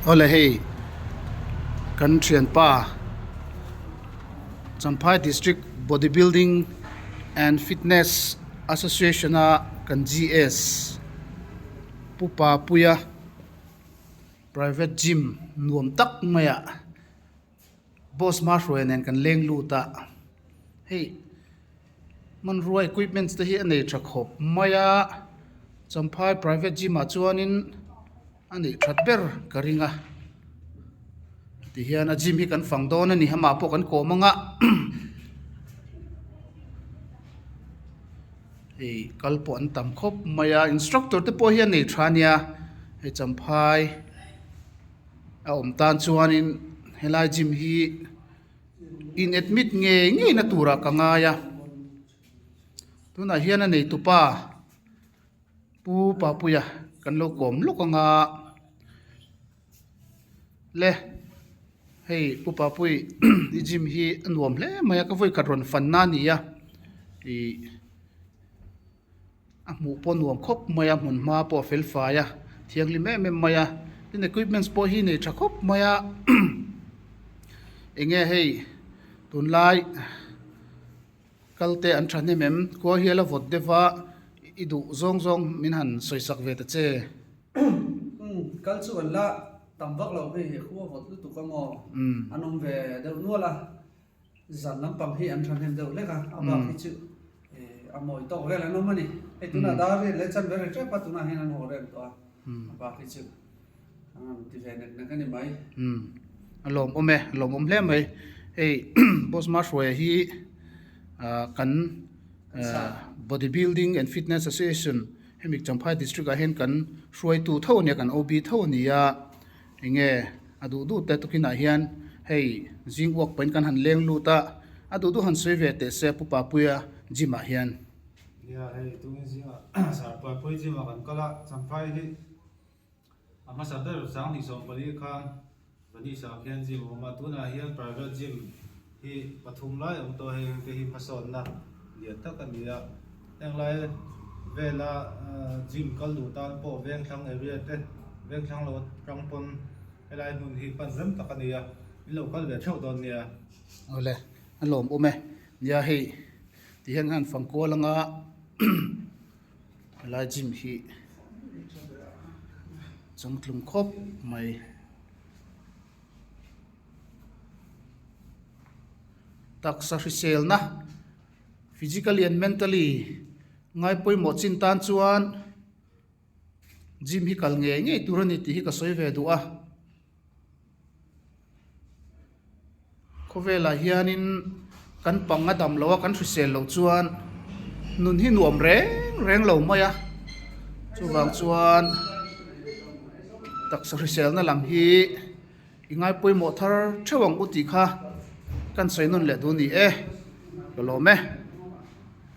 Awle hei kan thianpa Champhai District Body Building and Fitness Association a kan GS Pu Papuia private gym nuam tak maiah boss hmahruai nen kan leng lut a hei hmanrua equipments te hi a nei tha khawp mai a Champhai private gym ah chuanin a neih that ber ka ring a tihian a gym hi kan fang dawn a ni amah pawh kan kawm ang a hei kal pawh an tam khawp mai a instructor te pawh hi a nei tha a nia hei Champhai. A awm tan chuanin helai gym hi in admit ngei ngei na turah ka ngai a tunah hian a neitupa pu Papuia kan lo kawm lawk ang a le hei pu Papui i gym hi a nuam hle mai a ka vawikhat rawn fan na a ni a ih. A hmuh pawh nuam khawp mai a hmun hma pawh a fel fai a thianghlim em em mai a tin equipments pawh hi nei tha khawp mai a eng nge hei tunlai kal te an thahnem em khua hi a la vawt deuh a i duh zawng zawng min han sawi sak ve ta che. Umm kal chu an la tam vak lo hei khua vawt lutuk a maw an awm ve deuh nual a. Zan lampang hi an thahnem deuh hlek a, a bak hi chu a mawi tawk vel an awm a ni. Hei tunah dar riat leh chan ve rek tep a, tunah hian an haw reng tawh a, a bak hi chu an rawn ti ve nek nek a ni mai. Umm a lawmawm e, a lawmawm hle mai. Hei Boss Mahruaia hi kan Body Building and Fitness Association hemi Champhai District ah hian kan hruaitu tho a nia, kan OB tho a ni a. Enge a duh duh te tukinah hian hei zing uak pahin kan han leng lut a, a duh duh han sawi ve teh se Pu Papuia gym ah hian. Nia hei tungin zingah Sarpaipui gym ah kan kal a, Champhai hi a hmasa ber 2014 khan Vanish ah khian gym a awm a, tunah hian private gym hi pathum lai a awm tawh a, hei te hi hmasawnna lian tak a ni a, Henglai vela gym kal duh tan pawh vengthlang area te vengthlang lo atang pawn helai hmun hi pan rem tak a ni a, in lo kal ve theuh dawn nia. Awle a lawm awm e, nia hei ti hian han fang kual anga helai gym hi changtlung khawp mai. Taksa hriselna. Physically and mentally ngai pawimawh chin tan chuan gym hi kal ngei ngei tur a ni tih hi ka sawi ve duh a. Khawvelah hianin kan pang a dam loh a kan hrisel loh chuan nun hi nuam reng reng lo mai a. Chuvang chuan taksa hriselna lam hi. I ngai pawimawh thar theuh ang u tih kha kan sawi nawn leh duh a ni e, ka lawm e.